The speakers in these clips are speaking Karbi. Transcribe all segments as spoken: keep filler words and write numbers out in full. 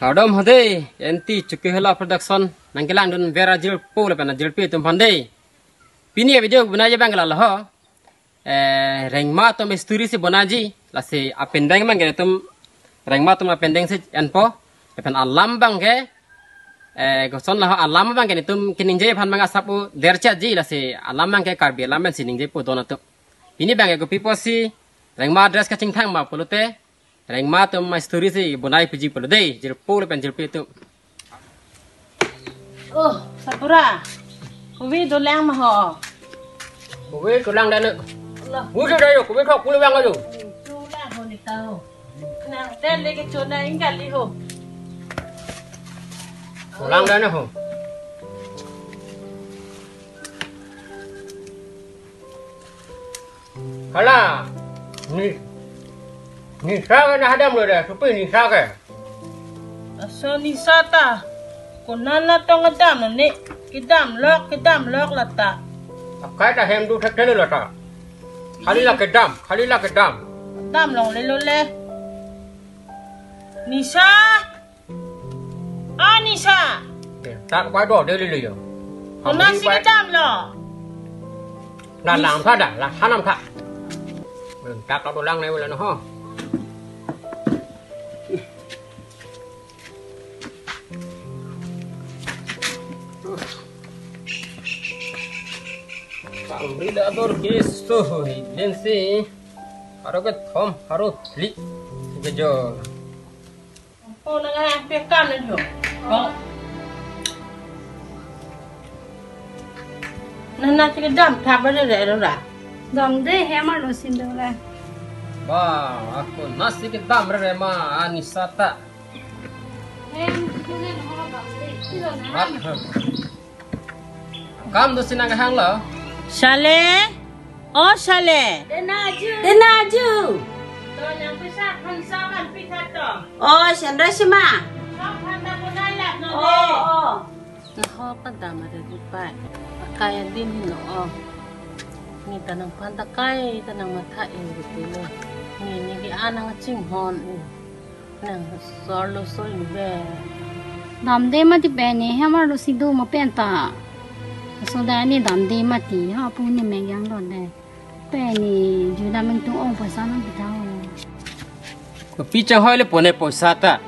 Kardom hode, enti Chuki Hela Production nangkelangdun ver ajirpo lapen ajirpi atum aphan dei. Pini avideo bonai abang ke lalo ho. Eh, rengma atum story si bonaiji, lasi apindeng abang ke netum rengma atum apindeng si enpo, lapen alam abang ke, eh, koson laho alam abang ke netum keningje aphan abang asap u derchaji, lasi alam abang ke Karbi alam pensi ningjepo don atum. Pini abang ke kopi pusi rengma dress kachingthang ma pulote, rengma atum story si bonai piji pulo dei, jirpo lapen jirpi atum. Oh, Sabura. Kove dolang ma ho. Kove dolang dan. Allah. Musuh dayo, kove thok pulang ayo. Dolang ho ni tahu. Nang dan lagi chona ingkali ho. Dolang dan ho. Hala, ni, nisa ke nahadamlo dei, supi nisa ke. Aso nisa ta, konat natong kedam ne, kedam lok, kedam lok lata. Akai ta hem do thekthelo lata. Kali la kedam, kali la kedam. Kedam longlelo le. Nisa. Anisa. Eh, tak pai do dei lili yo. Konat si kedamlo. Na lang tha da, lang thanam tha. Eh, tak dolang ne wala no ho. Pamri da dor keso, den si. Pharo kethom, pharo phli. Kejo. Oh, nang ah, pekam na jo. Oh. Nang nasi kedam thap ba re re ra. Dam dei, hem arlo si do le. Ba, ako nasi kedam re re ma, anisa ta. Hem, si do le, ho dam dei. Si do na. Mat, hem. Kam do si nang hanglo. Sale. Oh, Sale. Dena aju. Dena aju. To nang pisa khan sa kan pisa to. Oh, sandra sima. Sa khan ta ko nai lap no. Oh, de. Oh. Nahok kedam ave pai. Akai adin helo. Ni ta nangphan ta kai ta nangmatha-i betul. Ni ni ke anang chinghon. Nang sorlo soli be. Dam dei mati pen ni hem arlo si do ma pen ta. So da ni dam dei mati ha pu ni mengyang lo dei. Pen ni ju dam ingtung ong poisa nang kita ho. Kopi chenghoi le pone poisa ta.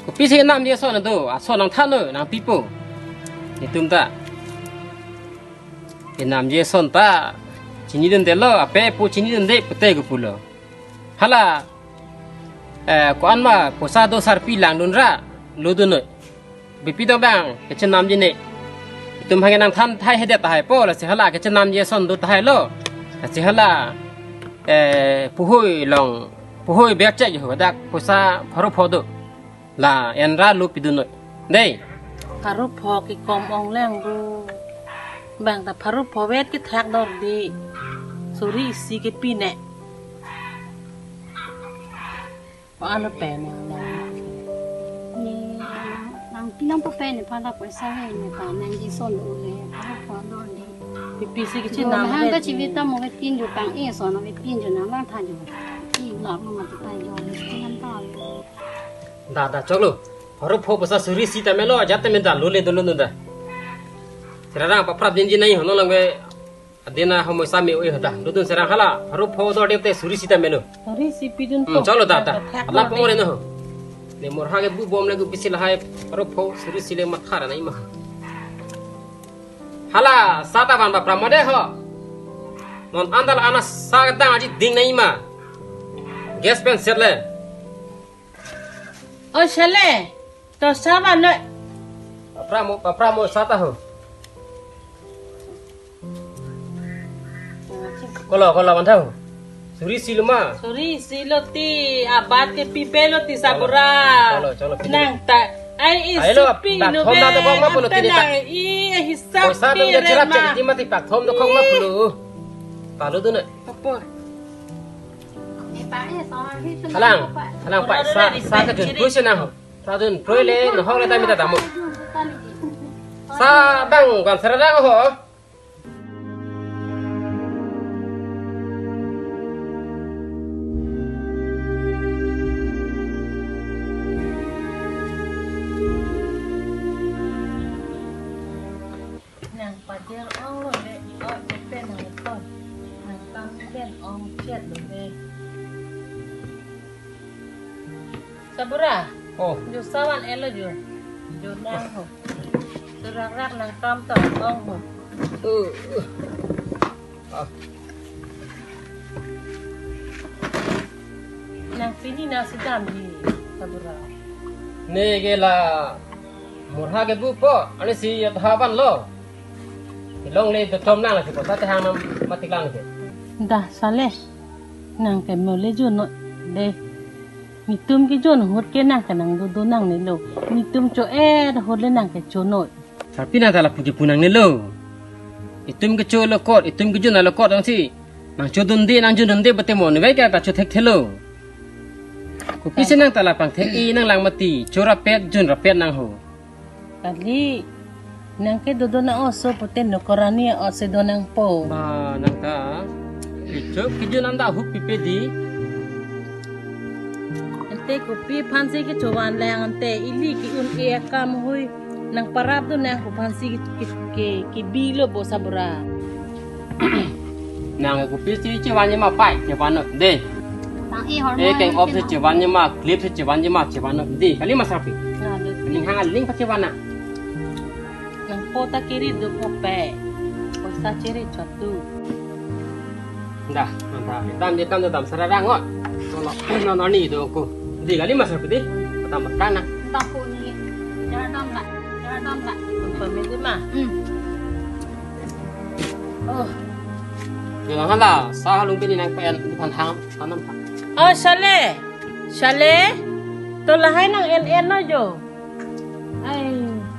Kopi si namji ason do, ason nangthannon, nangpipo. Netum ta. Kenamji ason ta. Chinidundelo, ape pu chinidunde pute kopulo. Hala, eh, ko-an ma poisa do sarpi langdun ra, lodun noi. Bipidong bang, kechenamji ne. Itum hangke nangthan thai hedet tahai po, lasi hala kechenamji ason do tahai lo. Lasi hala, eh, puhui long, puhui bercek jo, dak poisa pharo pho do. La, en ra lo pidun noi. Dei. Pharo pho kekom ong lang do. Bang ta pharo pho vet kethak dor dei. Suri isi kepi ne. Ko-an pen nang. Ni, nang pinang pa pen ni pala poisa he ni pa nangji son do le, pa pa do le. Pipi si kichi do nang mahang de ka di. Chivita mo ke tin ju pang e son ke tin ju nang lang tha ju. Ti la mo ma ta ju ni tin ta. Da da choklo. Pharo pho poisa suri isi ta melo, ajat ta men da lo le do lo da. Serarang paprap jinji nai hono lang ke. Adina homoisa me oi hoda. Dudun serang hala. Pharo pho do dep te suri isi ta melo. Suri isi pidun. Hmm, po. Choklo da da. Thak hala lo po de. Re no. Ne mor ha ke bu bom le gu pisi lahai. Pharo pho suri isi le matha ra nai ma. Hala, sa ta van ba pramode ho. Non andal ana sa kedang aji ding nai ma. Gas pen set le. O Sale, to sa ba noi. Papramo, papramo sa ta ho. Kolo, kolo, mantha ho. Suri isi lo ma. Suri isi lo ti, abat ke pipe lo ti sabura. Cholo, cholo, cholo. Nang ta, ai isi. Ai lo, pi pak no thom be, na to kok ma pulo anta tini ta. Nang i hisap. Poisa pi dong re cherap ma. Cek di mati pak thom to kok ma pulo. Palu tu na. Apa? Halang, halang, Pak, sa, sa kejun, pui si nang ho. Sa jun, pui le, nohok le, tami ta damu. Sa bang, bang serang ho. Sabura. Oh. Jo savan elo jo. Jo nang ho. Surak rak nangkam ta ong ho. Uh, uh. Ah. Nang pini nasi dam di Sabura. Ne ke la murha ke bupo, ani si yat havan lo. Ilong le dotom nang lagi kota te hang nam matik lang ke. Dah Saleh. Nang ke mo le jono de. Netum kejon ahut ke nang ke nang dodo nangne lo. Netum cho-et ahut le nang ke chonoi. Sarpi nang ta lapu kepu nangne lo. Itum kecho lo kot, itum kejon lo kot dong si. Nang chodunde, nang jondunde bete mo ne vai ke ta cho thekthelo. Kopisi nang ta la pangthek-i nang lang mati, cho rapet, jon rapet nang ho. Kali, nang ke dodo na oso pute nokorani oso do nangpo. Ba, nang ta. Kecho, kejon anta hup pipe di. Ante kopi aphansi kechovan lang ante ili ke-un-e akam hui. Nang parap do nang ko aphansi ke, ke, ke, kebi lo bo Sabura. Nang kopisi chevan ma pai, chevan de. Tang e hor. Eh, keng op si chevan ma, clip si chevan ma, chevan de. Kali ma sarpi. Na, do. Ning hang aling pa chevan na. Nangpo ta kiri do po pe. Poisa chere chotu. Dah, mantap. Dam je dam dam sararang ot. Nono, nono ni do ko. Di kali ma sarpi di. Dam matang na. Dam ko ni. Jara dam la. Jara dam la. Pamit ma. Hmm. Oh. Jalan hala, sa halung pini nang pen depan ham, tanam pa. Oh, Saleh. Saleh. To lahai nang en-en lo jo. Ai,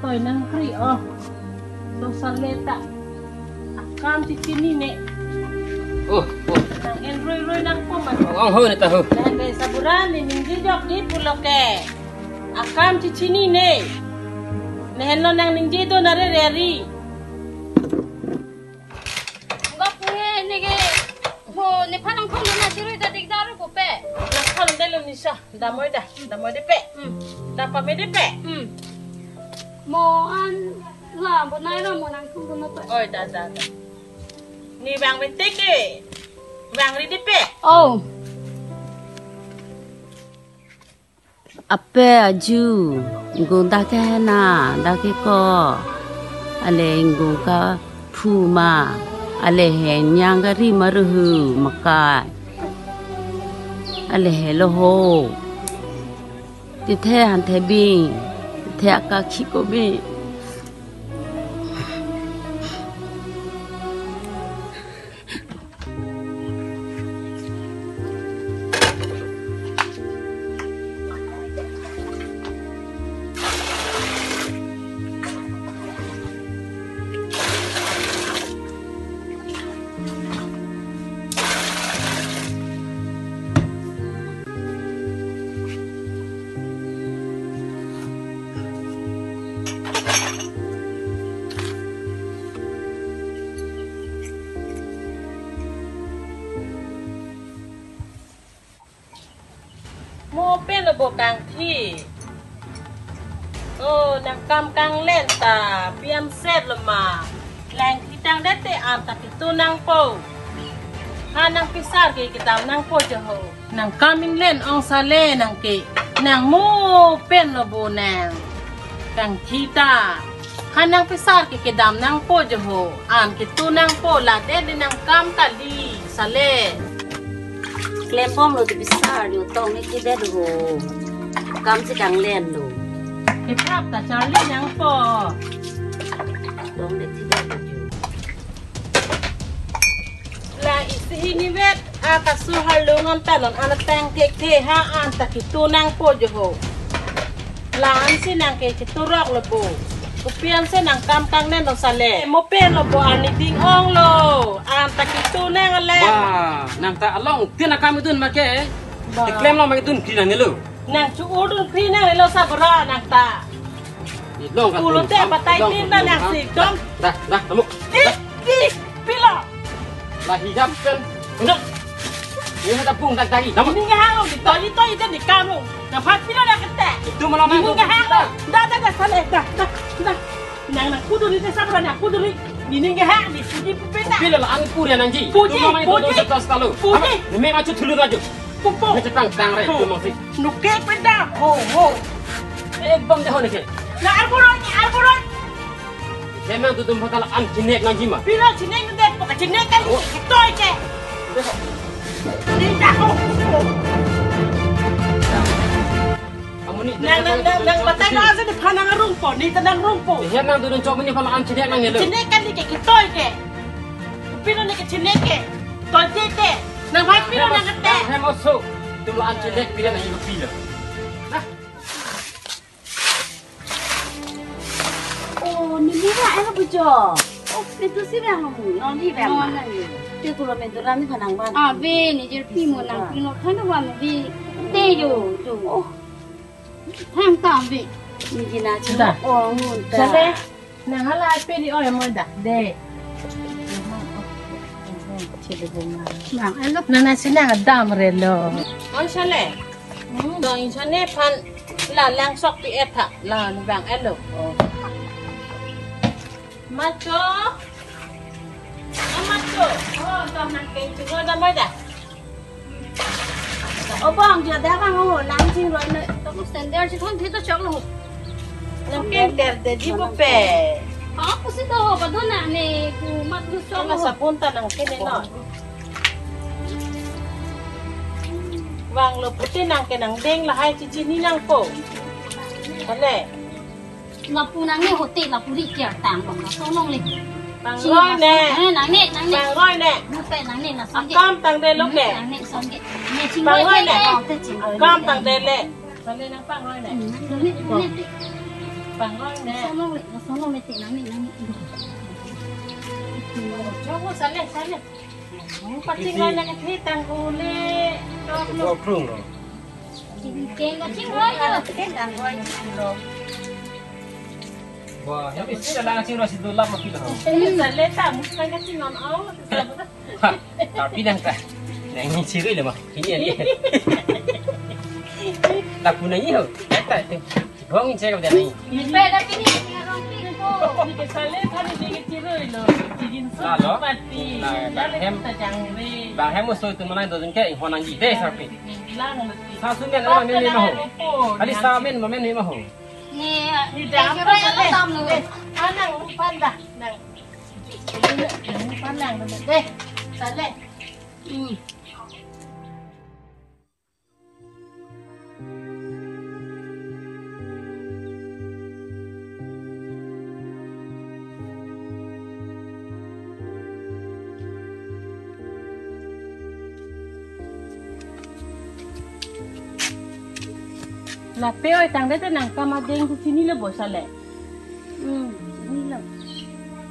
toi nang kri oh. So Saleh ta. Akam chechinine. Oh, oh. Nang en roi roi nangpo ma. Ong ho ne ta ho. Nang ke Sabura ne ningje jok di pulo ke. Akam chechinine. Ne henlo nang ningje do nare reri. Enggak puhe ne ke. Mo nephan nangkhon na chirui ta dikdar ko pe. Nangkhon delo nisa. Damoi dah, damoi de pe. Hmm. Dam pame de pe. Hmm. Mo an la bonai lo mo nangtum tu pe. Oi, dah, dah, dah. Ne vang mete ke. Vangri de pe. Oh. Ape aju, ingkung dak ke na, dak ke ko. Ale ingkung kaphu ma, ale henyang kari ma ruhu makai. Ale helo ho. Tithe hanthe bing, tithe akakhi ko bing. Mo pen lo bo kangthi. Oh, nangkam kanglen ta, piam set lo ma. Lang thitang det te an ta kitu nangpo. Ha nang pisar ke kedam nangpo jo ho. Nangkam inglen ong Saleh nang ke. Nang mo pen lo bo nang. Kangthi ta. Ha nang pisar ke kedam nangpo jo ho. An kitu nangpo la det de nangkam kali. Saleh. Klembom lo ti pisar jo tong ne kidet ho. Kam si kanglen lo. Kiprap ta charli nangpo. Tong ne kidet ho jo. La isi hini vet akasu halung an ta non an tang thekthe ha an ta kitu nangpo jo ho. La an si nang ke kitu rok lo bo. Kopi an si nangkam kangnen lo Saleh. Mo pen lo bo ani ding ong lo. An ta kitu nang ale. Ba, nang ta along tin akam idun ma ke. Ba. Iklem lo ma idun kri nang ne lo. Nang chu-ur dun kri nang ne lo Sabura nang ta. Ilong ka pulo te batai tin ta nang si dom. Dah, dah, kamu. Ih, ih, pilo. Lahi jam pen. Udah. Ini kita pung tak tadi. Kamu. Ini nggak halo di toli toli itu di kamu. Nang phat pilo dah kete. Itu malam ini nggak halo. Dah, dah, dah, Saleh, dah, dah, dah. Nang, nang kudu di desa berani kudu di. Ini nggak hak di puji pupeta. Pilo lah, ang puri nang ji. Puji, itu malam itu puji. Dosa tas kalu. Puji. Apa? Ini macu dulu aja. Pupo. Kecetang tang re, tumang si. Nuke peda. Ho, ho. Ekdom de ho neke. Na arburon, na arburon. Hemang tutum phatal an chinek nangji ma. Pilo chinek nang det, poka chinek kan. Oh. Ketoi ke. Deh ho. Ninda ho. Amuni nang, nang, nang, nang, batai lo asa di phanang arungpo, ni tanang rungpo. Hemang tutum chok mini phatal an chinek nang helo. Chinek kan ni ke ketoi ke. Pilo ni ke chinek ke. Toi te te. Nang bhai pilo nang kete. Hem oso. Tum lo an chinek pilo nang helo pilo. Nah. Oh, neli ra elo bujo. Oh, pintu si bang mo, non di bang. Non na ni. Te kulo pintu rami kanang ban. Abi, ni jir pi mo nang pino kan wa mo bi. Te yo, tu. Oh. Hang ta abi. Ni jina chita. Oh, ngun ta. Sale, nang hala pe di oi mo da. De. Bang, elo. Nana sinang dam re lo. On sale. Hmm. Dong insan ne phan la lang sok pi etha la bang elo. Oh. Macho. Ah, macho. Oh, dong nang keng chungo dam ba da. Oh, bang, jo da bang, oh, lang ching roi ne. To standard si thon thi to chok lo. Nang keng der de di bo pe. Ha, pusi to, ba do na ne, ku mat lu chok. Ala lo. Sapun ta nang keng ne no. Vanglo puti nang ke nang deng lahai chichini nangpo. Ale. Lapu nang ne hote lapu ri kiar tang bang la sonong le. Pangroi ne. Eh, nang ne, nang ne. Pangroi ne. Bupe nang ne na song ke. Akam tang de lo ke. Nang ne song ke. Ne ching pangroi ne. Oh, te ching. Akam tang de le. Sale nang pangroi ne. Hmm, nang ne, nang ne. Pangroi ne. Sonong le, sonong le te nang ne, nang ne. Chok mo sale, sale. Paching lai nang thi tang ule. Chok lo. Keng kaching roi lo. Keng kang roi lo. Wah, ya bisa lang ching roi si do lap ma pilo. Sa le ta mus kang kaching non au. Ha, tapi nang ta. Nang ni chirui le ma. Ini ya. Lapu nang ni ho. Ta tu. Bong in chek dia ni. Pe da pini ni rong pin ko. Ni ke sale thani ni ke chirui lo. Chigin so. Lalo. Pati. Nah, bang hem. Ta jang re. Bang hem so tu malai do jun ke ho nangji de sarpi. Lang lo ti. Sa su men ma men ma ho. Ali sa men ma men ma ho. Ni ni dam ko sale. Dam lo. Eh, anang pan da. Nang. Nang pan lang de. Sale. Hmm. Lape oi tangdet te nang kam adeng tu chinilo bo sale. Hmm, chinilo.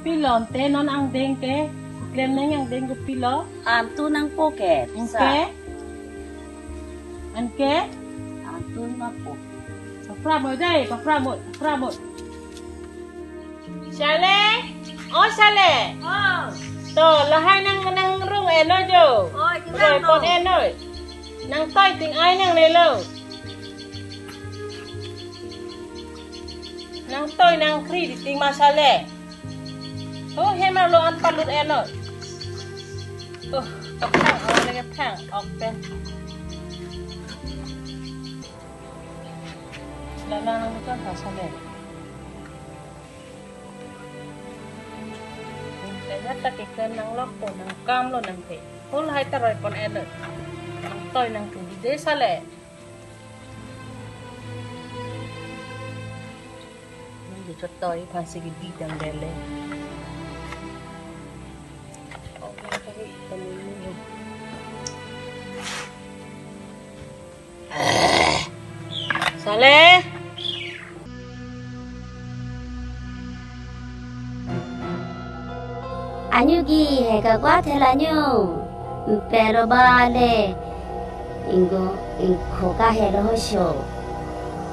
Pilo ante non angdeng ke, klem nang angdeng ke pilo. Antu nangpo ke, sa. Anke? Anke? Antu nangpo. Papra mo dai, papra mo, papra mo. Sale? Oh, sale? Oh. To, lahai nang, nangrung eno jo. Oh, roi pon eno. Nangtoi ting ai nangnelo. Nangtoi nangkri di ting ma sale. Oh, hemar lo an palut eno. Oh, kaphang, oh, lagi phang, ok pe. Lala nang bukan pasal ya. Kaya tak ikan nang lok po, nang kam lo nang pe. Hol hai ta roi pon eno. Nangtoi nangkri di de sale. Nang di chotoi phan si kidi dang dele. Sale. Anyu gi he kagwa thela nyu. Pero ba le. Ingko, ingko ka helo ho sho.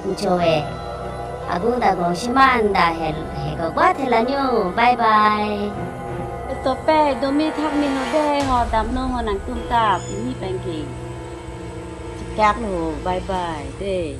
Nchoe. Agung da gong shiman da hel, he kagwa thela nyu. Bye bye. Tope, domi thak mi ho de ho damno ho nangtum ta pini pengke. Chikak lo, bye bye de.